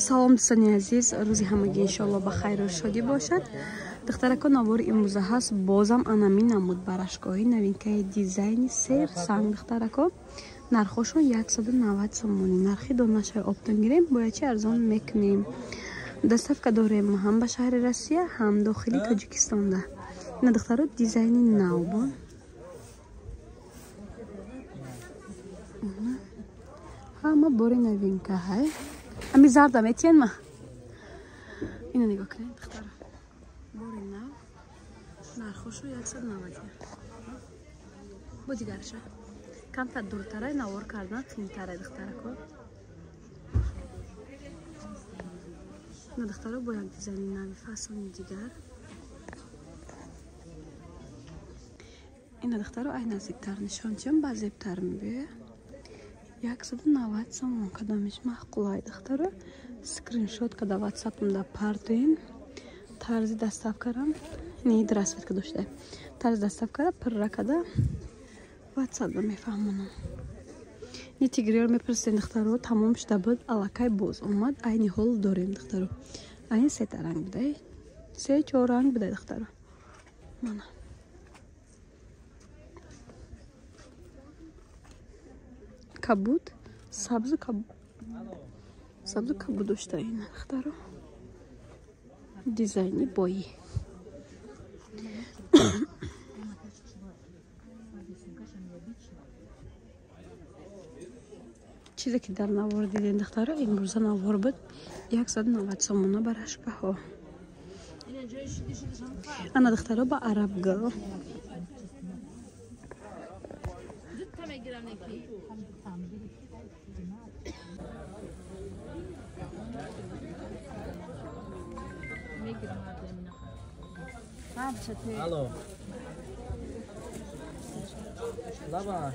Салом дӯстони азиз, рӯзи ҳамагӣ иншоалло ба хайру шодӣ бошад. Духтарако, навори имрӯза ҳаст бозам анамин намуд барашгоҳи новинкаи дизайни серсанг. Духтарако, нархошон 190 сомонӣ. Нархи донашаи оптом гирем, бояд чи арзон мекунем. Доставка дорем ҳам ба шаҳри Россия, ҳам дохили Тоҷикистонда. Ина духтаро, дизайни нав бо. Ҳама бори новинка ҳай. Ами зарда метиен ма. Ина нигоҳ кунед, духтаро. Бори нав. Нархошо 190. Бо дигарша. Камтар дуртарай навор кардан қимтарай, духтарако. Ина духтаро, бо як дизайни нави фасони дигар. Ина духтаро, ай наздиктар нишон чиём, ба зебтар мебиёя. 190 сомон. Кадомиш маъқулай, духтаро, скриншот када ватсапмда партоен. Тарзи доставкарам не расцветка дошта. Тарзи доставкара пурра када ватсапда мефаҳмонам. Не тигриёр мепурсен, духтаро, тамом шуда буд, аллакай боз омад. Айни ҳол дорем, духтаро. Айни сета ранг будай, се чор ранг будай, духтаро. Мана кабуд, сабзу сабзу кабуд дошта ин, духтаро. Дизайни боӣ. Чизе ки дар навор дидем, духтаро, имрӯза навор буд 190 сомона барашкаҳо. Ана духтаро, ба арабгал. Алло. Лаба.